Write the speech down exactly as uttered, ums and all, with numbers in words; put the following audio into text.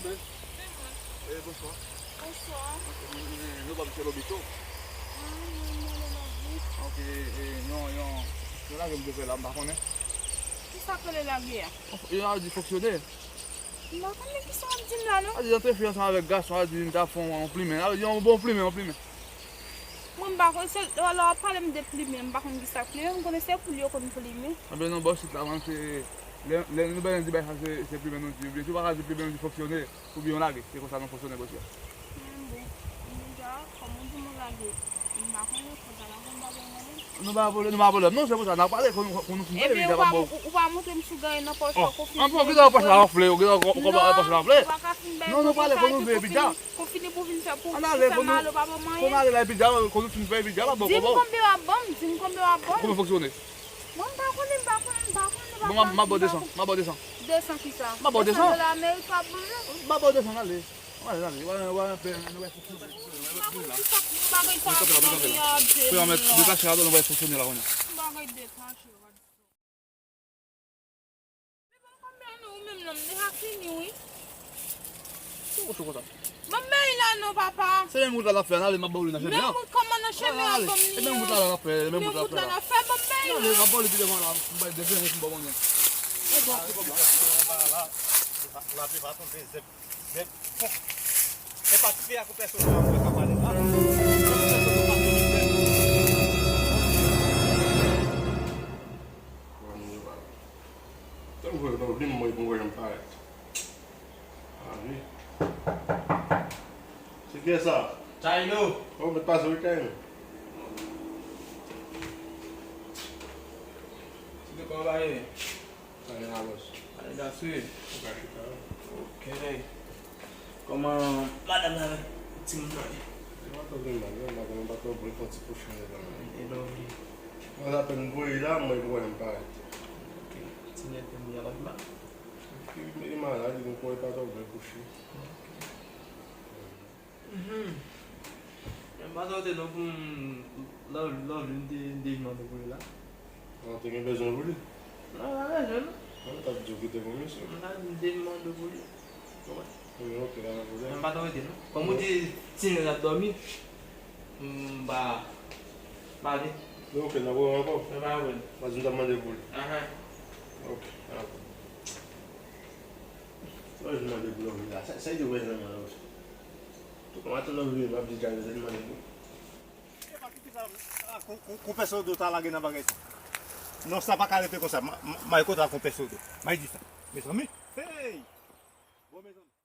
Eh, bonswa. Bonswa. Ok, nou, nou, nou pa misye Lobito. Ah, non, non, non, non. Ok, eh, yon, yon, yon lage m te fè la, m pa konnen. Kisa k rele lage a? Yon lage di fonksyone. M pa konnen kisa w ap di m la, non. A di, antre fi ansanm avèk gason, a di, m ta fè yon plimen. A di, yon bon plimen, yon plimen. Mwen, m pa konn, se, lè w ap pale m de plimen, m pa konn kisa k plimen, m konnen se poul yo konn plimen. Anben non, bò, sit la, mwen, se, lè, lè nou bèlen di bagay sa, se, se plimen nou di, oubyen si w pa ka di plimen, nou di fonksyone, oubyen yon lage, se konsa nou fonksyone, bòs la. Mwen, bon, m deja, kòm ou di m yon lage, m pa konnen, fò sa la konn bagay mwen menm. Nou pa pwoblèm, nou pa pwoblèm. Non, se pou sa, n a pale, kon, kon nou fin pale, Ebyen, ou pa, ou, ou pa montre m si w genyen nan pòch ou, oh, kon fin anpil, ou gen nan pòch la, anfle, ou gen nan, ou, ou, non, pòch la, anfle. Ou pa ka fin bay non, nou pale, kon nou veye pita. Pou fini pou vin fè pou, pou fè mal, ou pa ban m anyen. Ann ale, fè mal, ou pa ban m anyen. Ann ale, la, pidja, kon nou fin fè pidja, la, bon, di m konbyen w ap ban m, di m konbyen w ap ban m. Konbyen fonksyone? Mwen, m pa konnen, m pa konnen, m pa konnen, m pa konnen. Bon, m ap, m ap ba w de san, m ap ba w de san. De san kisa? M ap ba w de san. De san dola Amerik w ap ban m nan? M ap ba w de san, ale. Ann ale, ann ale, w a, w a, w a, w a, w a fonksyone. M pa konnen kisa bagay sa ap ban m nan, Dye m nan. Frè, met de kachè la, nou va fonksyone la, kounye a. Bagay de kachè. Ban m konbyen an non, ou menm non, m deja fini, wi. Ou sou konsa. Ban m bay la non, papa. Se menm wout la n ap fè, n ale, m ap ba w li nan chemen an. Menm wout kòman nan chemen an, ban m li an. Se menm wout la n ap fè, menm wout la n ap fè la. Menm wout la n ap fè, ban m bay li. N ale, m ap ba w li pi devan la, m bay de zen, m ba w konnen. E bon, se pwoblèm. Lapli pa tonbe, zèb. Men, bon. E pa tout peyi a konpè sodo a mwen ka pale la. Tann vre, tann vre, mwen, mwen, mwen, mwen, parèt. A wi. Se kiyès sa? Tayno. Oh, mèt pase wi, Tayno. Se de kòman bagay ye? Sa gen la, bòs? Sa gen la, swi. Ou ka chita, wi. Ok. Kòman madanm nan avèk timoun nan ye? Yo pa twò gen mal, yo, madanm nan pa twò bon, li fè yon ti kouche, madanm nan. E non, wi. Mwen apèn voye la, mwen, mwen, mwen parèt. Ok. Ti nèg timoun nan pa pi mal. Li, li malad, li gen kò, li pa twò byen kouche. Mhm. Men m pa ta wote non pou m love, love li, m te, m te vin mande pou li la. Ou te gen bezwen pou li? Non, pa bezwen non. Mwen ta di w kite pou misye. M ta di m te vin mande pou li. Ou wè? Wi, ok, pa gen pwoblèm. Men m pa ta wote non. Kòm ou di timoun ap dòmi, m pa, pa vin. Men ok, n ap wè ankò. Men pa vre. M pa di m t ap mande pou li. Ahan. Ok. Ahan. Sa w vin mande pou love li la? Sa, sa w vin mande pou love li? Tou kòm atann nan vini, m ap di Djaylo te mande pou. Epa, kite sa, a, kon, kon, konpè Sodo ta lage nan bagay sa. Non, sa pa ka rete konsa. Ma, ma, may kontra konpè Sodo. May di sa. Mezanmi. Hey! Bon, mezanmi.